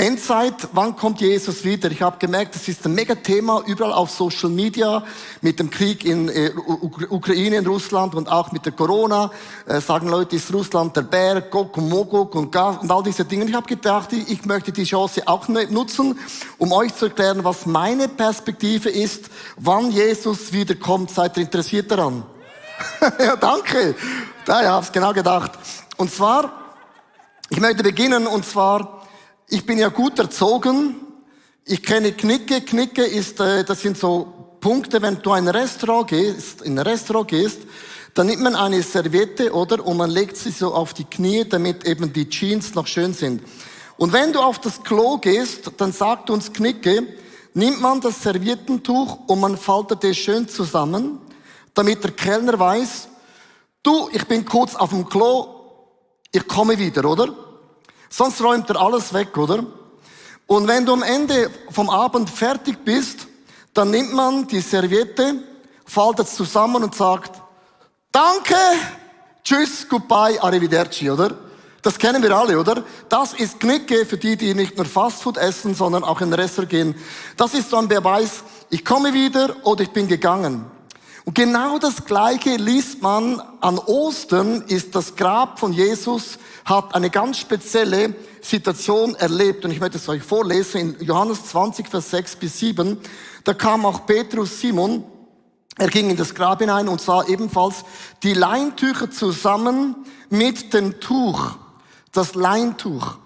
Endzeit, wann kommt Jesus wieder? Ich habe gemerkt, das ist ein Mega-Thema überall auf Social Media mit dem Krieg in Ukraine, in Russland und auch mit der Corona. Sagen Leute, ist Russland der Bär, Gog und Mogog und all diese Dinge. Und ich habe gedacht, ich möchte die Chance auch nutzen, um euch zu erklären, was meine Perspektive ist, wann Jesus wiederkommt. Seid ihr interessiert daran? Ja, danke. Ja, ich habe es genau gedacht. Und zwar, ich möchte beginnen, und zwar, ich bin ja gut erzogen. Ich kenne Knicke. Knicke ist, das sind so Punkte, wenn du in ein Restaurant gehst, dann nimmt man eine Serviette, oder? Und man legt sie so auf die Knie, damit eben die Jeans noch schön sind. Und wenn du auf das Klo gehst, dann sagt uns Knicke, nimmt man das Serviettentuch und man faltet es schön zusammen, damit der Kellner weiß, du, ich bin kurz auf dem Klo, ich komme wieder, oder? Sonst räumt er alles weg, oder? Und wenn du am Ende vom Abend fertig bist, dann nimmt man die Serviette, faltet es zusammen und sagt, danke, tschüss, goodbye, arrivederci, oder? Das kennen wir alle, oder? Das ist Knicke für die, die nicht nur Fastfood essen, sondern auch in ein Restaurant gehen. Das ist so ein Beweis, ich komme wieder oder ich bin gegangen. Und genau das Gleiche liest man an Ostern, ist das Grab von Jesus, hat eine ganz spezielle Situation erlebt. Und ich möchte es euch vorlesen, in Johannes 20, Vers 6 bis 7. Da kam auch Petrus Simon, er ging in das Grab hinein und sah ebenfalls die Leintücher zusammen mit dem Tuch, das Leintuch,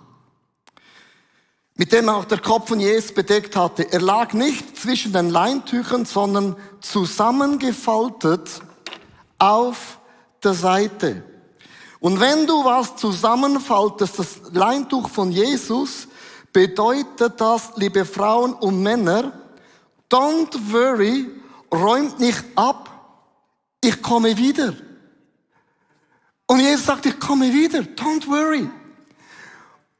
mit dem auch der Kopf von Jesus bedeckt hatte. Er lag nicht zwischen den Leintüchern, sondern zusammengefaltet auf der Seite. Und wenn du was zusammenfaltest, das Leintuch von Jesus, bedeutet das, liebe Frauen und Männer, don't worry, räumt nicht ab, ich komme wieder. Und Jesus sagt, ich komme wieder, don't worry.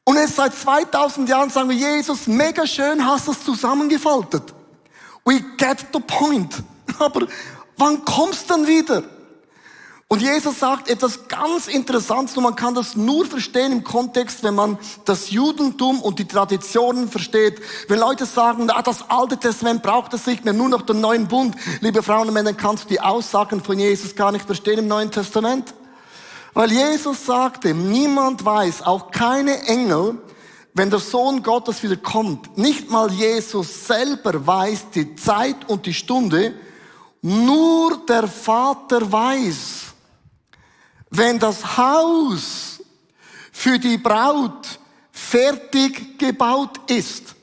Und jetzt seit 2000 Jahren sagen wir, Jesus, mega schön, hast du es zusammengefaltet. We get the point. Aber wann kommst du denn wieder? Und Jesus sagt etwas ganz Interessantes und man kann das nur verstehen im Kontext, wenn man das Judentum und die Traditionen versteht. Wenn Leute sagen, das Alte Testament braucht es nicht mehr, nur noch den neuen Bund. Liebe Frauen und Männer, kannst du die Aussagen von Jesus gar nicht verstehen im Neuen Testament. Weil Jesus sagte, niemand weiß, auch keine Engel, wenn der Sohn Gottes wieder kommt. Nicht mal Jesus selber weiß die Zeit und die Stunde, nur der Vater weiß. Wenn das Haus für die Braut fertig gebaut ist,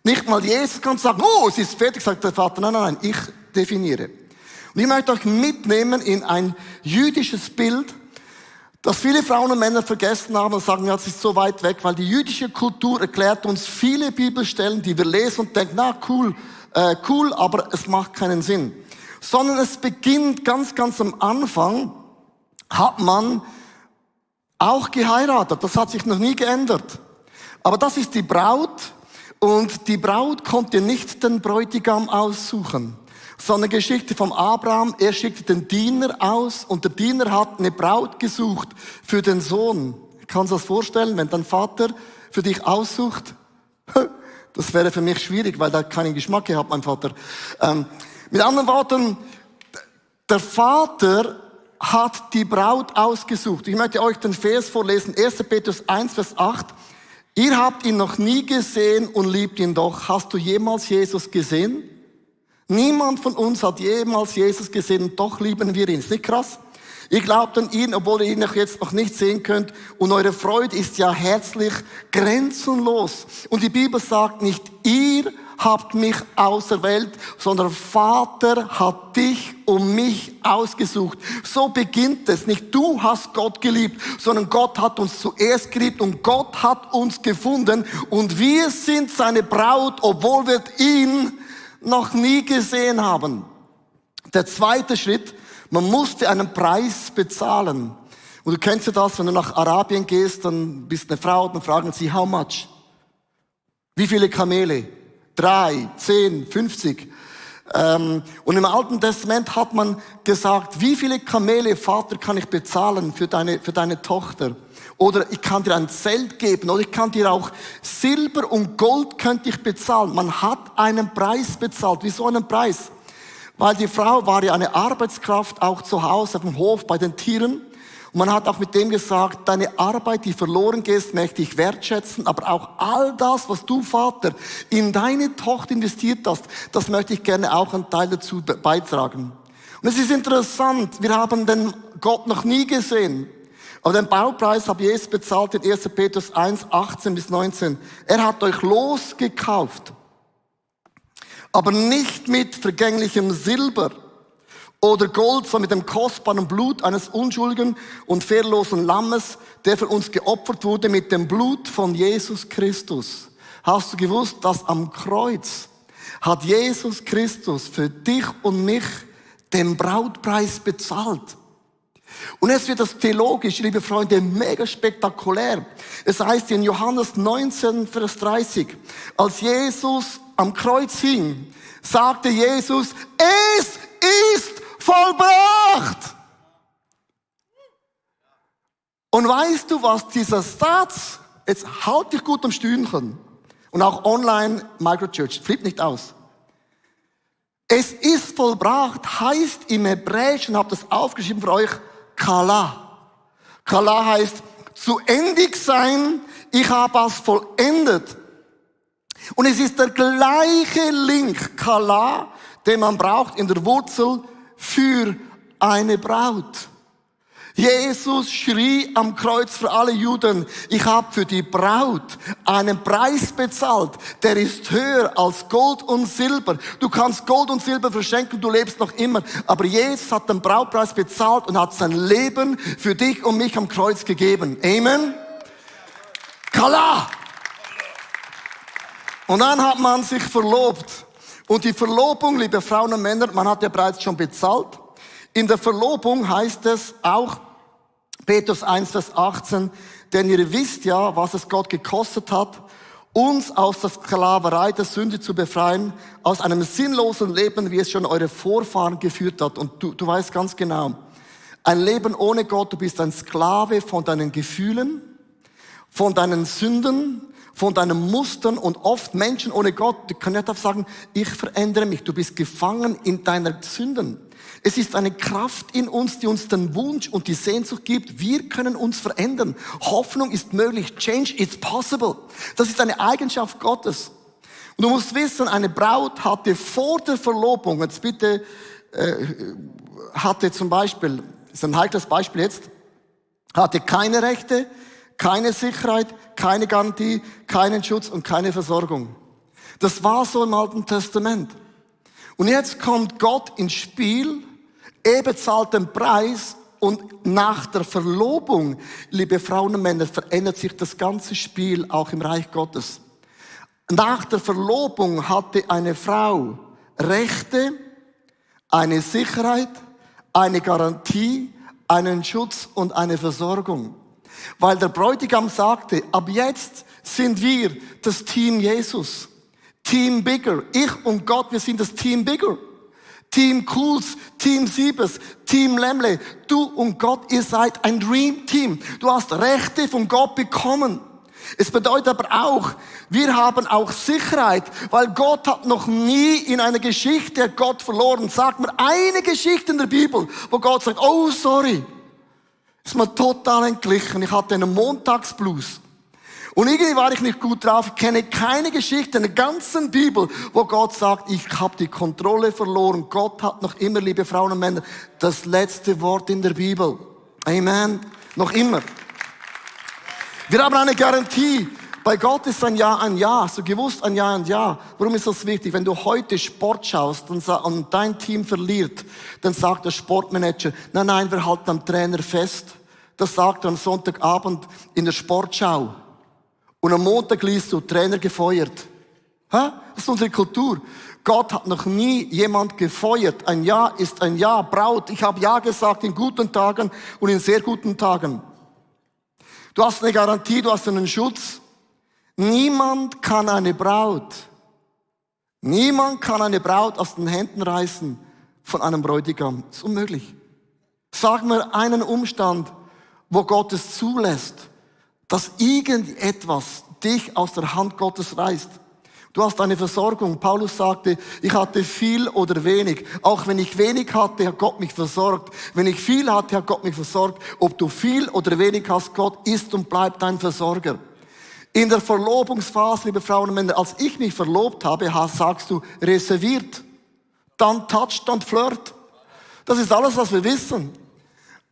nicht mal Jesus kann sagen, oh, es ist fertig, sagt der Vater, nein, ich definiere. Und ich möchte euch mitnehmen in ein jüdisches Bild, das viele Frauen und Männer vergessen haben und sagen, ja, es ist so weit weg, weil die jüdische Kultur erklärt uns viele Bibelstellen, die wir lesen und denken, na cool, aber es macht keinen Sinn. Sondern es beginnt ganz am Anfang, hat man auch geheiratet. Das hat sich noch nie geändert. Aber das ist die Braut und die Braut konnte nicht den Bräutigam aussuchen. So eine Geschichte vom Abraham, er schickte den Diener aus und der Diener hat eine Braut gesucht für den Sohn. Kannst du das vorstellen, wenn dein Vater für dich aussucht? Das wäre für mich schwierig, weil der keinen Geschmack gehabt, mein Vater. Mit anderen Worten, der Vater hat die Braut ausgesucht. Ich möchte euch den Vers vorlesen, 1. Petrus 1, Vers 8. Ihr habt ihn noch nie gesehen und liebt ihn doch. Hast du jemals Jesus gesehen? Niemand von uns hat jemals Jesus gesehen und doch lieben wir ihn. Ist nicht krass? Ihr glaubt an ihn, obwohl ihr ihn jetzt noch nicht sehen könnt. Und eure Freude ist ja herzlich grenzenlos. Und die Bibel sagt nicht, ihr habt mich auserwählt, sondern Vater hat dich und mich ausgesucht. So beginnt es. Nicht du hast Gott geliebt, sondern Gott hat uns zuerst geliebt und Gott hat uns gefunden. Und wir sind seine Braut, obwohl wir ihn noch nie gesehen haben. Der zweite Schritt, man musste einen Preis bezahlen. Und du kennst ja das, wenn du nach Arabien gehst, dann bist du eine Frau, dann fragen sie, how much? Wie viele Kamele? 3, 10, 50. Und im Alten Testament hat man gesagt, wie viele Kamele, Vater, kann ich bezahlen für deine Tochter? Oder ich kann dir ein Zelt geben. Oder ich kann dir auch Silber und Gold könnte ich bezahlen. Man hat einen Preis bezahlt. Wieso einen Preis? Weil die Frau war ja eine Arbeitskraft auch zu Hause auf dem Hof bei den Tieren. Und man hat auch mit dem gesagt, deine Arbeit, die verloren geht, möchte ich wertschätzen, aber auch all das, was du, Vater, in deine Tochter investiert hast, das möchte ich gerne auch einen Teil dazu beitragen. Und es ist interessant, wir haben den Gott noch nie gesehen, aber den Baupreis hat Jesus bezahlt in 1. Petrus 1, 18 bis 19. Er hat euch losgekauft, aber nicht mit vergänglichem Silber oder Gold, sondern mit dem kostbaren Blut eines unschuldigen und fehllosen Lammes, der für uns geopfert wurde mit dem Blut von Jesus Christus. Hast du gewusst, dass am Kreuz hat Jesus Christus für dich und mich den Brautpreis bezahlt? Und jetzt wird das theologisch, liebe Freunde, mega spektakulär. Es heißt in Johannes 19, Vers 30, als Jesus am Kreuz hing, sagte Jesus, es ist vollbracht. Und weißt du, was dieser Satz, jetzt halt dich gut am Stühnchen, und auch online, Microchurch, flippt nicht aus. Es ist vollbracht, heißt im Hebräischen, habt das aufgeschrieben für euch, Kala. Kala heißt zu endig sein, ich habe es vollendet. Und es ist der gleiche Link, Kala, den man braucht in der Wurzel für eine Braut. Jesus schrie am Kreuz für alle Juden, ich habe für die Braut einen Preis bezahlt, der ist höher als Gold und Silber. Du kannst Gold und Silber verschenken, du lebst noch immer, aber Jesus hat den Brautpreis bezahlt und hat sein Leben für dich und mich am Kreuz gegeben. Amen? Kala! Und dann hat man sich verlobt. Und die Verlobung, liebe Frauen und Männer, man hat ja bereits schon bezahlt. In der Verlobung heißt es auch, Petrus 1, Vers 18, denn ihr wisst ja, was es Gott gekostet hat, uns aus der Sklaverei der Sünde zu befreien, aus einem sinnlosen Leben, wie es schon eure Vorfahren geführt hat. Und du weißt ganz genau, ein Leben ohne Gott, du bist ein Sklave von deinen Gefühlen, von deinen Sünden, von deinen Mustern, und oft Menschen ohne Gott, die können nicht einfach sagen, ich verändere mich. Du bist gefangen in deiner Sünden. Es ist eine Kraft in uns, die uns den Wunsch und die Sehnsucht gibt, wir können uns verändern. Hoffnung ist möglich. Change is possible. Das ist eine Eigenschaft Gottes. Und du musst wissen, eine Braut hatte vor der Verlobung, jetzt bitte, hatte zum Beispiel, das ist ein heikles Beispiel jetzt, hatte keine Rechte, keine Sicherheit, keine Garantie, keinen Schutz und keine Versorgung. Das war so im Alten Testament. Und jetzt kommt Gott ins Spiel, er bezahlt den Preis, und nach der Verlobung, liebe Frauen und Männer, verändert sich das ganze Spiel auch im Reich Gottes. Nach der Verlobung hatte eine Frau Rechte, eine Sicherheit, eine Garantie, einen Schutz und eine Versorgung. Weil der Bräutigam sagte, ab jetzt sind wir das Team Jesus. Team Bigger. Ich und Gott, wir sind das Team Bigger. Team Cools, Team Siebes, Team Lemle. Du und Gott, ihr seid ein Dream Team. Du hast Rechte von Gott bekommen. Es bedeutet aber auch, wir haben auch Sicherheit, weil Gott hat noch nie in einer Geschichte Gott verloren. Sag mir eine Geschichte in der Bibel, wo Gott sagt, oh sorry, ist mir total entglichen. Ich hatte einen Montagsblues. Und irgendwie war ich nicht gut drauf. Ich kenne keine Geschichte in der ganzen Bibel, wo Gott sagt, ich habe die Kontrolle verloren. Gott hat noch immer, liebe Frauen und Männer, das letzte Wort in der Bibel. Amen. Noch immer. Wir haben eine Garantie. Bei Gott ist ein Ja ein Ja. Hast du gewusst, ein Ja ein Ja? Warum ist das wichtig? Wenn du heute Sport schaust und dein Team verliert, dann sagt der Sportmanager, nein, wir halten am Trainer fest. Das sagt er am Sonntagabend in der Sportschau. Und am Montag liest du, Trainer gefeuert. Das ist unsere Kultur. Gott hat noch nie jemand gefeuert. Ein Ja ist ein Ja. Braut, ich habe Ja gesagt in guten Tagen und in sehr guten Tagen. Du hast eine Garantie, du hast einen Schutz. Niemand kann eine Braut aus den Händen reißen von einem Bräutigam. Das ist unmöglich. Sag mir einen Umstand, wo Gott es zulässt, dass irgendetwas dich aus der Hand Gottes reißt. Du hast eine Versorgung. Paulus sagte, ich hatte viel oder wenig. Auch wenn ich wenig hatte, hat Gott mich versorgt. Wenn ich viel hatte, hat Gott mich versorgt. Ob du viel oder wenig hast, Gott ist und bleibt dein Versorger. In der Verlobungsphase, liebe Frauen und Männer, als ich mich verlobt habe, sagst du reserviert, dann touch, dann flirt. Das ist alles, was wir wissen.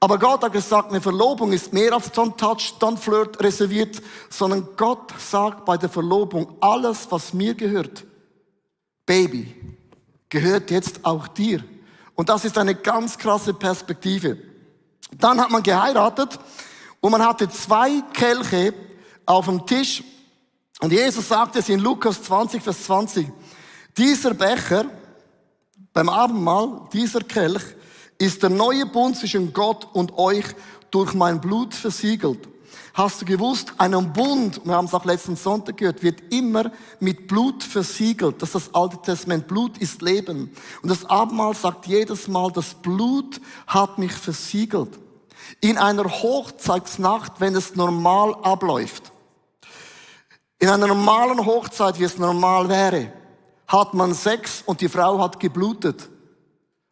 Aber Gott hat gesagt, eine Verlobung ist mehr als dann touch, dann flirt, reserviert, sondern Gott sagt bei der Verlobung, alles, was mir gehört, Baby, gehört jetzt auch dir. Und das ist eine ganz krasse Perspektive. Dann hat man geheiratet und man hatte 2 Kelche auf dem Tisch. Und Jesus sagte es in Lukas 20, Vers 20. Dieser Becher beim Abendmahl, dieser Kelch, ist der neue Bund zwischen Gott und euch durch mein Blut versiegelt. Hast du gewusst, ein Bund, wir haben es auch letzten Sonntag gehört, wird immer mit Blut versiegelt. Das ist das Alte Testament. Blut ist Leben. Und das Abendmahl sagt jedes Mal, das Blut hat mich versiegelt. In einer Hochzeitsnacht, wenn es normal abläuft, in einer normalen Hochzeit, wie es normal wäre, hat man Sex und die Frau hat geblutet.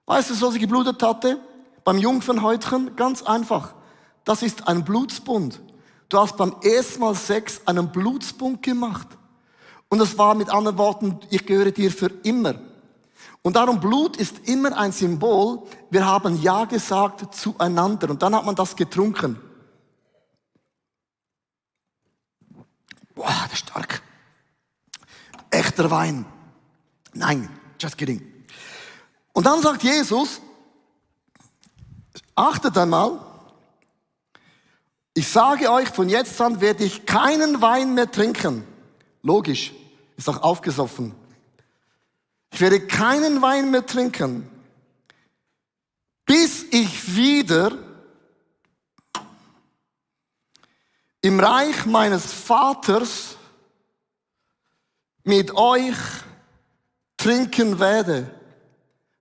Weißt du, was sie geblutet hatte? Beim Jungfernhäutchen? Ganz einfach. Das ist ein Blutsbund. Du hast beim ersten Mal Sex einen Blutsbund gemacht. Und das war mit anderen Worten, ich gehöre dir für immer. Und darum, Blut ist immer ein Symbol. Wir haben Ja gesagt zueinander. Und dann hat man das getrunken. Boah, das ist stark. Echter Wein. Nein, just kidding. Und dann sagt Jesus, achtet einmal, ich sage euch, von jetzt an werde ich keinen Wein mehr trinken. Logisch, ist auch aufgesoffen. Ich werde keinen Wein mehr trinken, bis ich wieder im Reich meines Vaters mit euch trinken werde.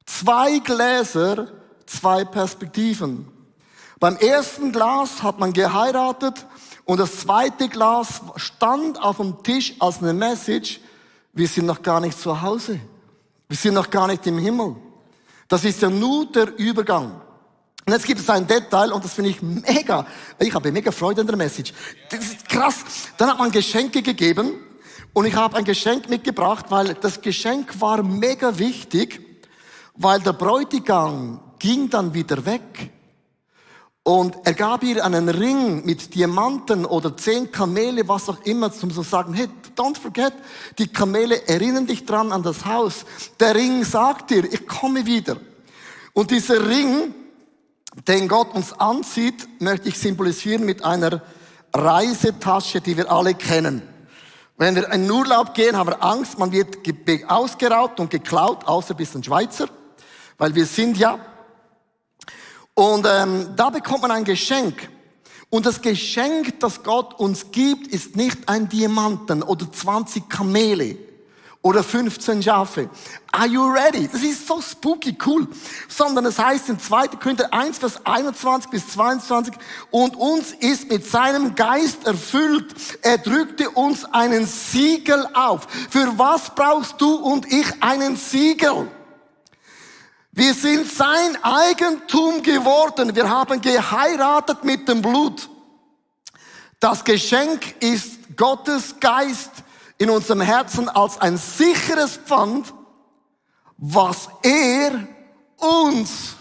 2 Gläser, 2 Perspektiven. Beim ersten Glas hat man geheiratet und das zweite Glas stand auf dem Tisch als eine Message, wir sind noch gar nicht zu Hause. Wir sind noch gar nicht im Himmel. Das ist ja nur der Übergang. Und jetzt gibt es ein Detail und das finde ich mega. Ich habe mega Freude an der Message. Das ist krass. Dann hat man Geschenke gegeben und ich habe ein Geschenk mitgebracht, weil das Geschenk war mega wichtig, weil der Bräutigam ging dann wieder weg. Und er gab ihr einen Ring mit Diamanten oder 10 Kamele, was auch immer, um zu sagen, hey, don't forget, die Kamele erinnern dich dran an das Haus. Der Ring sagt dir, ich komme wieder. Und dieser Ring, den Gott uns anzieht, möchte ich symbolisieren mit einer Reisetasche, die wir alle kennen. Wenn wir in Urlaub gehen, haben wir Angst, man wird ausgeraubt und geklaut, außer ein bisschen Schweizer, weil wir sind ja. Und da bekommt man ein Geschenk. Und das Geschenk, das Gott uns gibt, ist nicht ein Diamanten oder 20 Kamele oder 15 Schafe. Are you ready? Das ist so spooky cool. Sondern es heißt in 2. Korinther 1, Vers 21 bis 22, und uns ist mit seinem Geist erfüllt. Er drückte uns einen Siegel auf. Für was brauchst du und ich einen Siegel? Wir sind sein Eigentum geworden. Wir haben geheiratet mit dem Blut. Das Geschenk ist Gottes Geist in unserem Herzen als ein sicheres Pfand, was er uns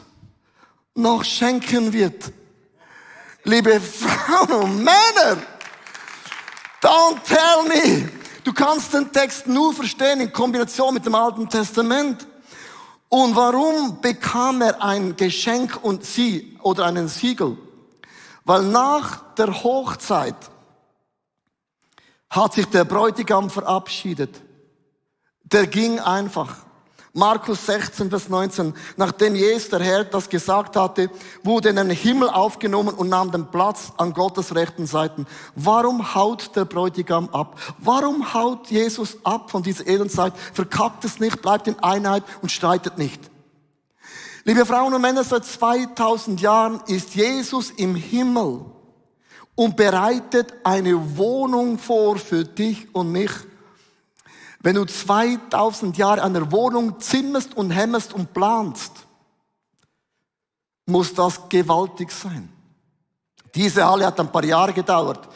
noch schenken wird. Liebe Frauen und Männer, don't tell me. Du kannst den Text nur verstehen in Kombination mit dem Alten Testament. Und warum bekam er ein Geschenk und sie oder einen Siegel? Weil nach der Hochzeit hat sich der Bräutigam verabschiedet. Der ging einfach. Markus 16, Vers 19. Nachdem Jesus, der Herr, das gesagt hatte, wurde in den Himmel aufgenommen und nahm den Platz an Gottes rechten Seiten. Warum haut der Bräutigam ab? Warum haut Jesus ab von dieser Elendszeit? Verkackt es nicht, bleibt in Einheit und streitet nicht. Liebe Frauen und Männer, seit 2000 Jahren ist Jesus im Himmel. und bereitet eine Wohnung vor für dich und mich. Wenn du 2000 Jahre eine Wohnung zimmerst und hämmerst und planst, muss das gewaltig sein. Diese Halle hat ein paar Jahre gedauert.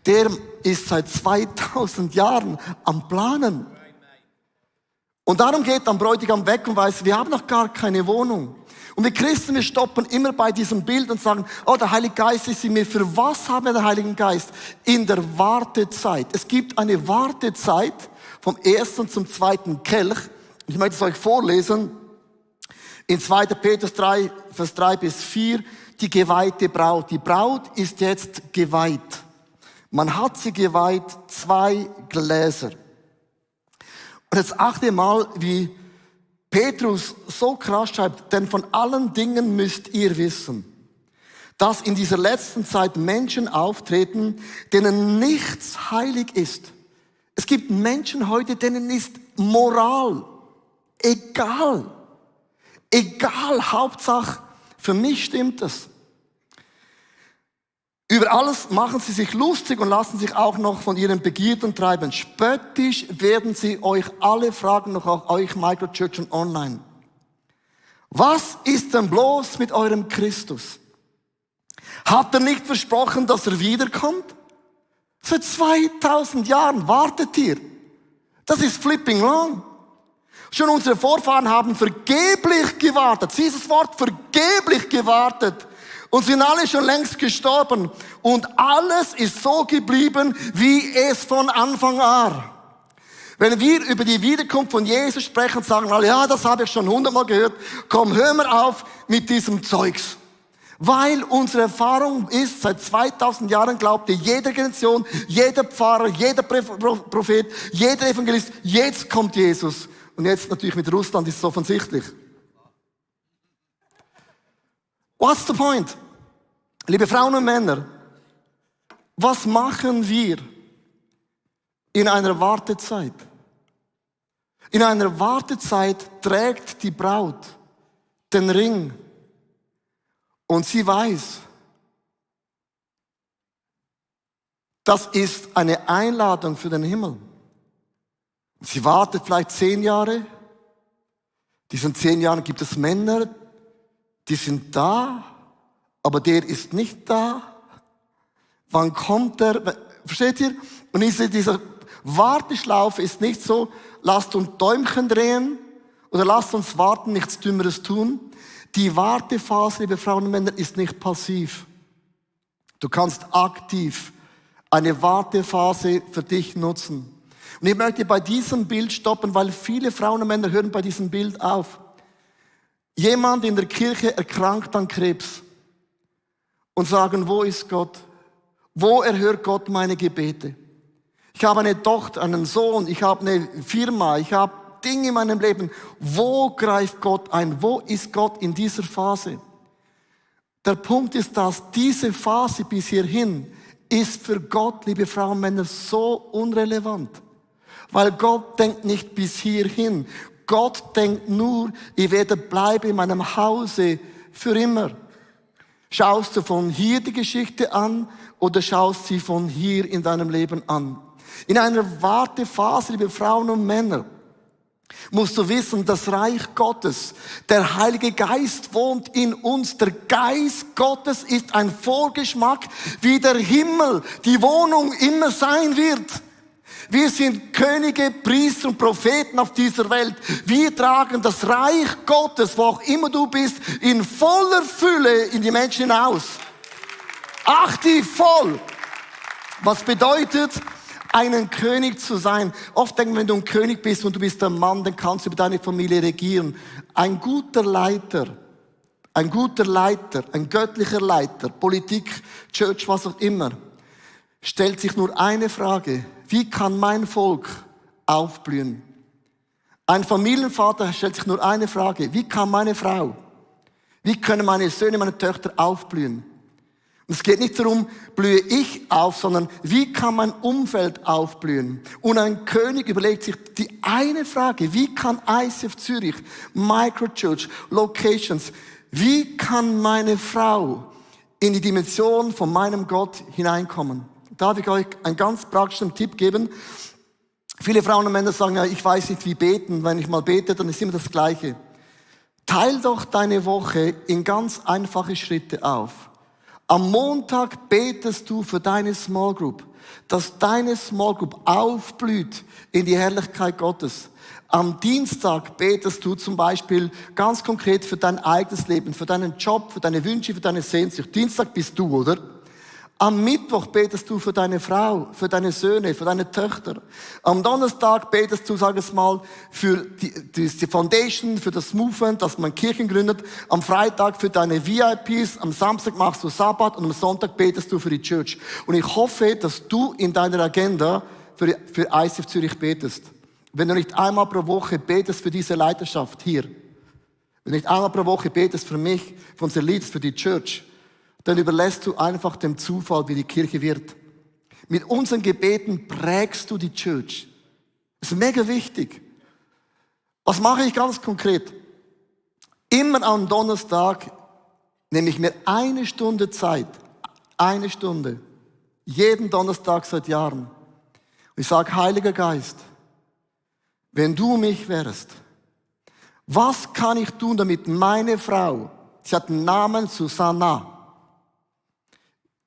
Der ist seit 2000 Jahren am Planen. Und darum geht am Bräutigam weg und weiß, wir haben noch gar keine Wohnung. Und wir Christen, wir stoppen immer bei diesem Bild und sagen, oh, der Heilige Geist ist in mir. Für was haben wir den Heiligen Geist? In der Wartezeit. Es gibt eine Wartezeit vom ersten zum zweiten Kelch. Ich möchte es euch vorlesen. In 2. Petrus 3, Vers 3 bis 4, die geweihte Braut. Die Braut ist jetzt geweiht. Man hat sie geweiht, 2 Gläser. Und jetzt achte mal, wie Petrus so krass schreibt, denn von allen Dingen müsst ihr wissen, dass in dieser letzten Zeit Menschen auftreten, denen nichts heilig ist. Es gibt Menschen heute, denen ist Moral egal. Egal, Hauptsache, für mich stimmt es. Über alles machen sie sich lustig und lassen sich auch noch von ihren Begierden treiben. Spöttisch werden sie euch alle fragen, noch auch euch Microchurch und online. Was ist denn bloß mit eurem Christus? Hat er nicht versprochen, dass er wiederkommt? Seit 2000 Jahren wartet ihr. Das ist flipping long. Schon unsere Vorfahren haben vergeblich gewartet. Dieses Wort vergeblich gewartet. Und sind alle schon längst gestorben. Und alles ist so geblieben, wie es von Anfang an. Wenn wir über die Wiederkunft von Jesus sprechen, sagen alle, ja, das habe ich schon 100-mal gehört. Komm, hör mal auf mit diesem Zeugs. Weil unsere Erfahrung ist, seit 2000 Jahren glaubte jede Generation, jeder Pfarrer, jeder Prophet, jeder Evangelist, jetzt kommt Jesus. Und jetzt natürlich mit Russland ist es offensichtlich. What's the point? Liebe Frauen und Männer, was machen wir in einer Wartezeit? In einer Wartezeit trägt die Braut den Ring und sie weiß, das ist eine Einladung für den Himmel. Sie wartet vielleicht 10 Jahre. Diesen 10 Jahren gibt es Männer, die sind da, aber der ist nicht da. Wann kommt er? Versteht ihr? Und dieser Warteschlaufe ist nicht so, lasst uns Däumchen drehen oder lasst uns warten, nichts Dümmeres tun. Die Wartephase, liebe Frauen und Männer, ist nicht passiv. Du kannst aktiv eine Wartephase für dich nutzen. Und ich möchte bei diesem Bild stoppen, weil viele Frauen und Männer hören bei diesem Bild auf. Jemand in der Kirche erkrankt an Krebs und sagen, wo ist Gott? Wo erhört Gott meine Gebete? Ich habe eine Tochter, einen Sohn, ich habe eine Firma, ich habe Dinge in meinem Leben. Wo greift Gott ein? Wo ist Gott in dieser Phase? Der Punkt ist, dass diese Phase bis hierhin ist für Gott, liebe Frauen und Männer, so unrelevant. Weil Gott denkt nicht bis hierhin. Gott denkt nur, ich werde bleiben in meinem Hause für immer. Schaust du von hier die Geschichte an oder schaust sie von hier in deinem Leben an? In einer Wartephase, liebe Frauen und Männer, musst du wissen, das Reich Gottes, der Heilige Geist wohnt in uns. Der Geist Gottes ist ein Vorgeschmack, wie der Himmel, die Wohnung immer sein wird. Wir sind Könige, Priester und Propheten auf dieser Welt. Wir tragen das Reich Gottes, wo auch immer du bist, in voller Fülle in die Menschen hinaus. Aktiv voll. Was bedeutet, einen König zu sein? Oft denken wir, wenn du ein König bist und du bist ein Mann, dann kannst du über deine Familie regieren. Ein guter Leiter, ein göttlicher Leiter, Politik, Church, was auch immer, stellt sich nur eine Frage: Wie kann mein Volk aufblühen? Ein Familienvater stellt sich nur eine Frage: Wie kann meine Frau, wie können meine Söhne, meine Töchter aufblühen? Und es geht nicht darum, blühe ich auf, sondern wie kann mein Umfeld aufblühen? Und ein König überlegt sich die eine Frage: Wie kann ICF Zürich, Microchurch, Locations, wie kann meine Frau in die Dimension von meinem Gott hineinkommen. Darf ich euch einen ganz praktischen Tipp geben? Viele Frauen und Männer sagen, ja, ich weiß nicht wie beten. Wenn ich mal bete, dann ist immer das Gleiche. Teil doch deine Woche in ganz einfache Schritte auf. Am Montag betest du für deine Small Group, dass deine Small Group aufblüht in die Herrlichkeit Gottes. Am Dienstag betest du zum Beispiel ganz konkret für dein eigenes Leben, für deinen Job, für deine Wünsche, für deine Sehnsucht. Dienstag bist du, oder? Am Mittwoch betest du für deine Frau, für deine Söhne, für deine Töchter. Am Donnerstag betest du, sag es mal, für die Foundation, für das Movement, dass man Kirchen gründet. Am Freitag für deine VIPs. Am Samstag machst du Sabbat und am Sonntag betest du für die Church. Und ich hoffe, dass du in deiner Agenda für ICF Zürich betest. Wenn du nicht einmal pro Woche betest für diese Leiterschaft hier, wenn du nicht einmal pro Woche betest für mich, für unsere Leaders, für die Church, dann überlässt du einfach dem Zufall, wie die Kirche wird. Mit unseren Gebeten prägst du die Church. Das ist mega wichtig. Was mache ich ganz konkret? Immer am Donnerstag nehme ich mir 1 Stunde Zeit. 1 Stunde. Jeden Donnerstag seit Jahren. Und ich sage, Heiliger Geist, wenn du mich wärst, was kann ich tun, damit meine Frau, sie hat den Namen Susanna,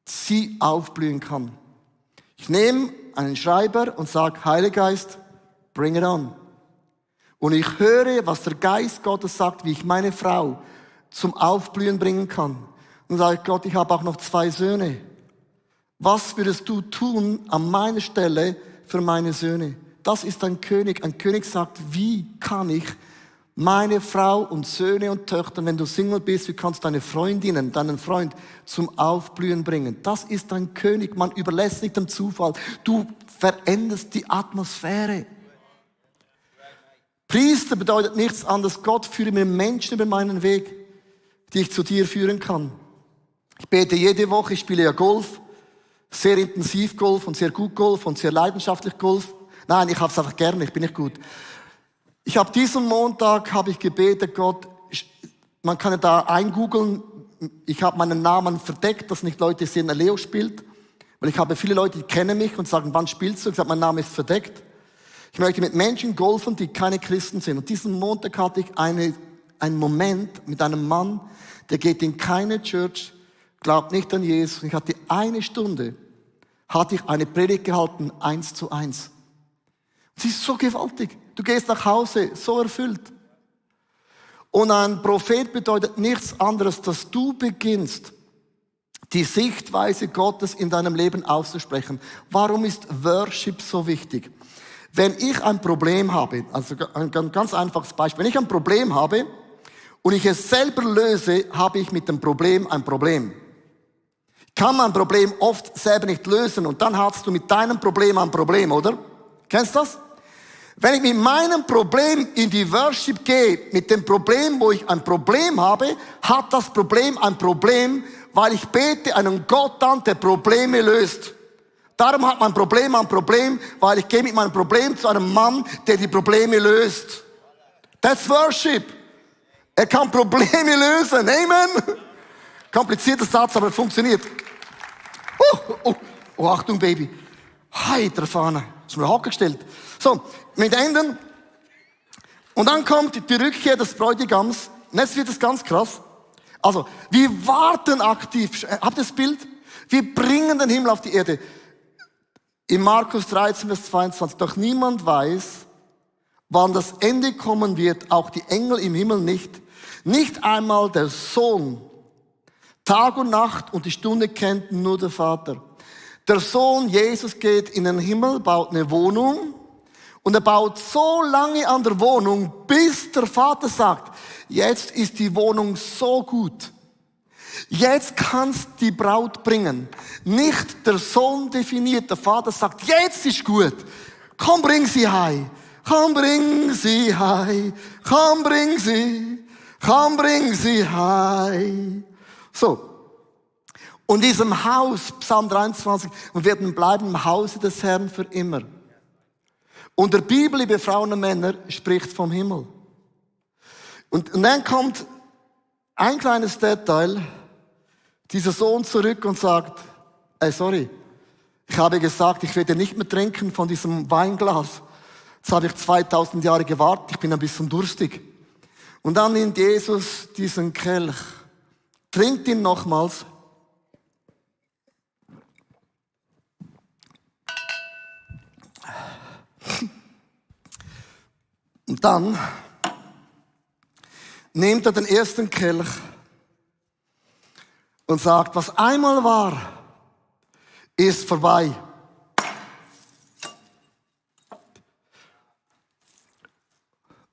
sie aufblühen kann. Ich nehme einen Schreiber und sage, Heiliger Geist, bring it on. Und ich höre, was der Geist Gottes sagt, wie ich meine Frau zum Aufblühen bringen kann. Und sage, Gott, ich habe auch noch 2 Söhne. Was würdest du tun an meiner Stelle für meine Söhne? Das ist ein König. Ein König sagt, wie kann ich meine Frau und Söhne und Töchter, wenn du Single bist, wie kannst du deine Freundinnen, deinen Freund zum Aufblühen bringen? Das ist ein König. Man überlässt nicht dem Zufall. Du veränderst die Atmosphäre. Priester bedeutet nichts anderes. Gott, führe mir Menschen über meinen Weg, die ich zu dir führen kann. Ich bete jede Woche, ich spiele ja Golf. Sehr intensiv Golf und sehr gut Golf und sehr leidenschaftlich Golf. Nein, ich habe es einfach gerne, ich bin nicht gut. Ich habe diesen Montag gebetet, Gott, man kann ja da eingoogeln, ich habe meinen Namen verdeckt, dass nicht Leute sehen, Leo spielt. Weil ich habe viele Leute, die kennen mich und sagen, wann spielst du? Ich sage, mein Name ist verdeckt. Ich möchte mit Menschen golfen, die keine Christen sind. Und diesen Montag hatte ich einen Moment mit einem Mann, der geht in keine Church, glaubt nicht an Jesus. Ich hatte 1 Stunde, hatte ich eine Predigt gehalten, 1:1. Sie ist so gewaltig. Du gehst nach Hause, so erfüllt. Und ein Prophet bedeutet nichts anderes, dass du beginnst, die Sichtweise Gottes in deinem Leben auszusprechen. Warum ist Worship so wichtig? Wenn ich ein Problem habe, also ein ganz einfaches Beispiel, wenn ich ein Problem habe und ich es selber löse, habe ich mit dem Problem ein Problem. Ich kann mein Problem oft selber nicht lösen und dann hast du mit deinem Problem ein Problem, oder? Kennst du das? Wenn ich mit meinem Problem in die Worship gehe, mit dem Problem, wo ich ein Problem habe, hat das Problem ein Problem, weil ich bete einen Gott an, der Probleme löst. Darum hat mein Problem ein Problem, weil ich gehe mit meinem Problem zu einem Mann, der die Probleme löst. That's Worship. Er kann Probleme lösen. Amen. Komplizierter Satz, aber funktioniert. Oh, Achtung, Baby. Heiter Fahne. Ist mir Haken gestellt. So, mit Enden. Und dann kommt die Rückkehr des Bräutigams. Und jetzt wird es ganz krass. Also, wir warten aktiv. Habt ihr das Bild? Wir bringen den Himmel auf die Erde. In Markus 13, Vers 22. Doch niemand weiß, wann das Ende kommen wird, auch die Engel im Himmel nicht. Nicht einmal der Sohn. Tag und Nacht und die Stunde kennt nur der Vater. Der Sohn Jesus geht in den Himmel, baut eine Wohnung und er baut so lange an der Wohnung, bis der Vater sagt, jetzt ist die Wohnung so gut. Jetzt kannst die Braut bringen. Nicht der Sohn definiert, der Vater sagt, jetzt ist gut. Komm, bring sie heim. Komm, bring sie heim. Komm, bring sie. Komm, bring sie heim. So. Und diesem Haus, Psalm 23, wir werden bleiben im Hause des Herrn für immer. Und der Bibel, liebe Frauen und Männer, spricht vom Himmel. Und dann kommt ein kleines Detail. dieser Sohn zurück und sagt, sorry, ich habe gesagt, ich werde nicht mehr trinken von diesem Weinglas. Jetzt habe ich 2000 Jahre gewartet, ich bin ein bisschen durstig. Und dann nimmt Jesus diesen Kelch, trinkt ihn nochmals. Und dann nimmt er den ersten Kelch und sagt, was einmal war, ist vorbei.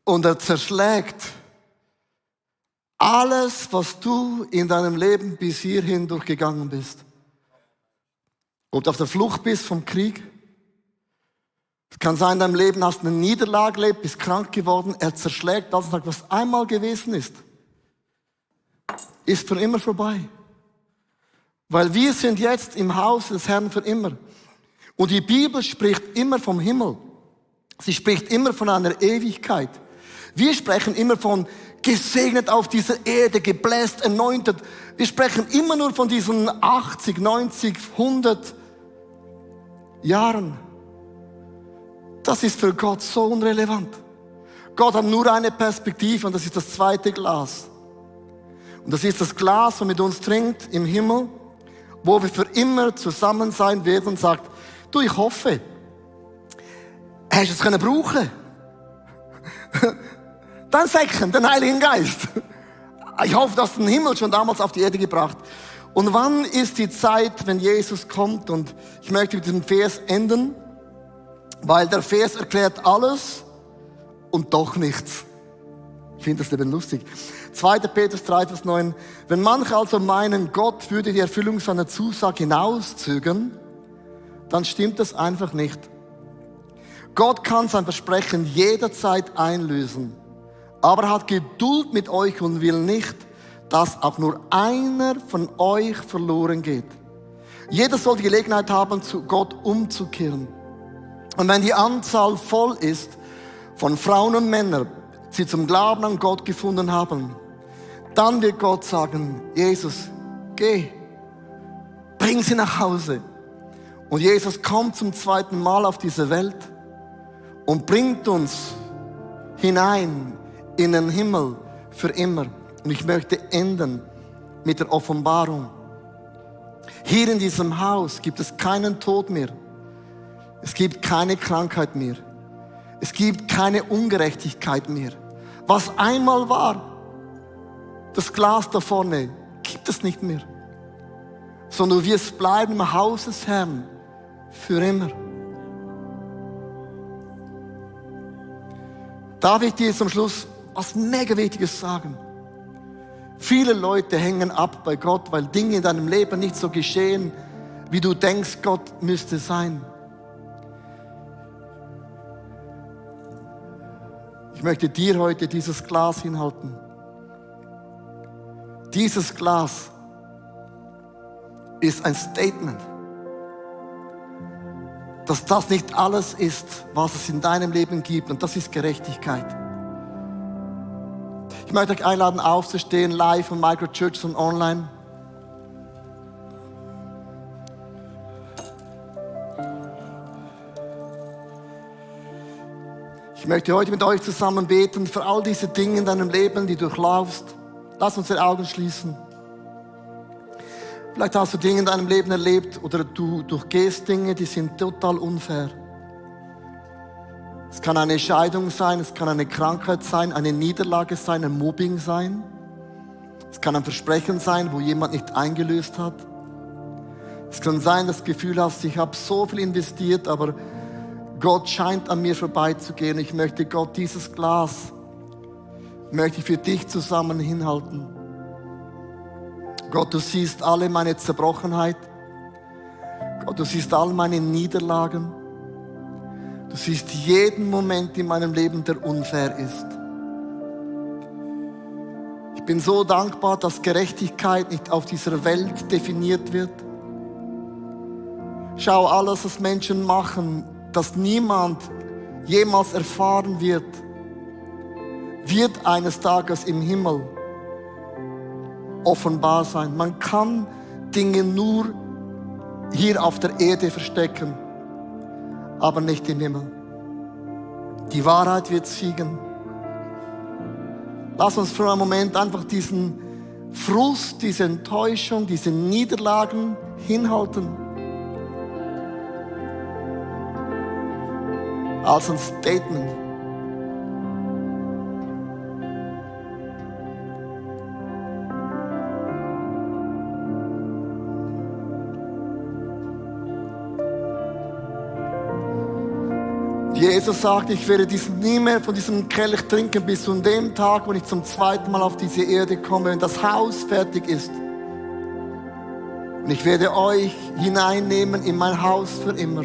Und er zerschlägt alles, was du in deinem Leben bis hierhin durchgegangen bist. Ob du auf der Flucht bist vom Krieg. Es kann sein, in deinem Leben hast du eine Niederlage erlebt, bist krank geworden. Er zerschlägt das und sagt, was einmal gewesen ist für immer vorbei. Weil wir sind jetzt im Haus des Herrn für immer. Und die Bibel spricht immer vom Himmel. Sie spricht immer von einer Ewigkeit. Wir sprechen immer von gesegnet auf dieser Erde, gebläst, anointed. Wir sprechen immer nur von diesen 80, 90, 100 Jahren. Das ist für Gott so unrelevant. Gott hat nur eine Perspektive und das ist das zweite Glas. Und das ist das Glas, das mit uns trinkt im Himmel, wo wir für immer zusammen sein werden und sagt, du, ich hoffe, hast du es können brauchen? Dein Segen, den Heiligen Geist. Ich hoffe, dass den Himmel schon damals auf die Erde gebracht. Und wann ist die Zeit, wenn Jesus kommt? Und ich möchte mit diesem Vers enden, weil der Vers erklärt alles und doch nichts. Ich finde das eben lustig. 2. Petrus 3, Vers 9. Wenn manche also meinen, Gott würde die Erfüllung seiner Zusage hinauszögern, dann stimmt das einfach nicht. Gott kann sein Versprechen jederzeit einlösen, aber er hat Geduld mit euch und will nicht, dass auch nur einer von euch verloren geht. Jeder soll die Gelegenheit haben, zu Gott umzukehren. Und wenn die Anzahl voll ist von Frauen und Männern, die zum Glauben an Gott gefunden haben, dann wird Gott sagen, Jesus, geh, bring sie nach Hause. Und Jesus kommt zum zweiten Mal auf diese Welt und bringt uns hinein in den Himmel für immer. Und ich möchte enden mit der Offenbarung. Hier in diesem Haus gibt es keinen Tod mehr. Es gibt keine Krankheit mehr. Es gibt keine Ungerechtigkeit mehr. Was einmal war, das Glas da vorne, gibt es nicht mehr. Sondern wir bleiben im Haus des Herrn für immer. Darf ich dir zum Schluss was mega Wichtiges sagen? Viele Leute hängen ab bei Gott, weil Dinge in deinem Leben nicht so geschehen, wie du denkst, Gott müsste sein. Ich möchte dir heute dieses Glas hinhalten. Dieses Glas ist ein Statement, dass das nicht alles ist, was es in deinem Leben gibt, und das ist Gerechtigkeit. Ich möchte euch einladen, aufzustehen, live von Microchurch und online. Ich möchte heute mit euch zusammen beten für all diese Dinge in deinem Leben, die du durchlaufst. Lass uns die Augen schließen. Vielleicht hast du Dinge in deinem Leben erlebt oder du durchgehst Dinge, die sind total unfair. Es kann eine Scheidung sein, es kann eine Krankheit sein, eine Niederlage sein, ein Mobbing sein. Es kann ein Versprechen sein, wo jemand nicht eingelöst hat. Es kann sein, dass du das Gefühl hast, ich habe so viel investiert, aber Gott scheint an mir vorbeizugehen. Ich möchte Gott dieses Glas, möchte ich für dich zusammen hinhalten. Gott, du siehst alle meine Zerbrochenheit. Gott, du siehst all meine Niederlagen. Du siehst jeden Moment in meinem Leben, der unfair ist. Ich bin so dankbar, dass Gerechtigkeit nicht auf dieser Welt definiert wird. Schau, alles, was Menschen machen, das niemand jemals erfahren wird eines Tages im Himmel offenbar sein. Man kann Dinge nur hier auf der Erde verstecken, aber nicht im Himmel. Die Wahrheit wird siegen. Lass uns für einen Moment einfach diesen Frust, diese Enttäuschung, diese Niederlagen hinhalten. Als ein Statement. Jesus sagt, ich werde nie mehr von diesem Kelch trinken bis zu dem Tag, wo ich zum zweiten Mal auf diese Erde komme, wenn das Haus fertig ist. Und ich werde euch hineinnehmen in mein Haus für immer.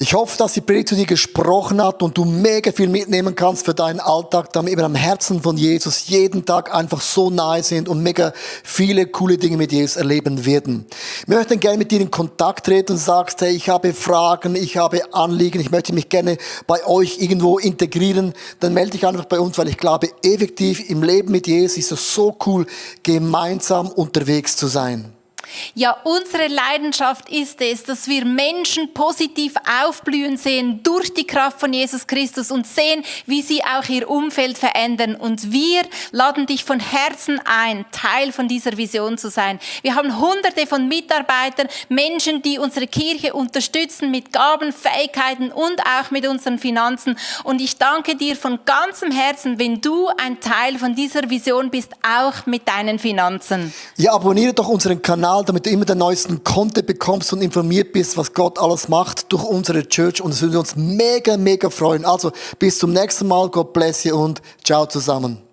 Ich hoffe, dass die Predigt zu dir gesprochen hat und du mega viel mitnehmen kannst für deinen Alltag, damit wir am Herzen von Jesus jeden Tag einfach so nahe sind und mega viele coole Dinge mit Jesus erleben werden. Wir möchten gerne mit dir in Kontakt treten und sagst, hey, ich habe Fragen, ich habe Anliegen, ich möchte mich gerne bei euch irgendwo integrieren, dann melde dich einfach bei uns, weil ich glaube, effektiv im Leben mit Jesus ist es so cool, gemeinsam unterwegs zu sein. Ja, unsere Leidenschaft ist es, dass wir Menschen positiv aufblühen sehen durch die Kraft von Jesus Christus und sehen, wie sie auch ihr Umfeld verändern. Und wir laden dich von Herzen ein, Teil von dieser Vision zu sein. Wir haben Hunderte von Mitarbeitern, Menschen, die unsere Kirche unterstützen mit Gaben, Fähigkeiten und auch mit unseren Finanzen. Und ich danke dir von ganzem Herzen, wenn du ein Teil von dieser Vision bist, auch mit deinen Finanzen. Ja, abonniere doch unseren Kanal, damit du immer den neuesten Content bekommst und informiert bist, was Gott alles macht durch unsere Church. Und es würde uns mega, mega freuen. Also bis zum nächsten Mal. God bless you und ciao zusammen.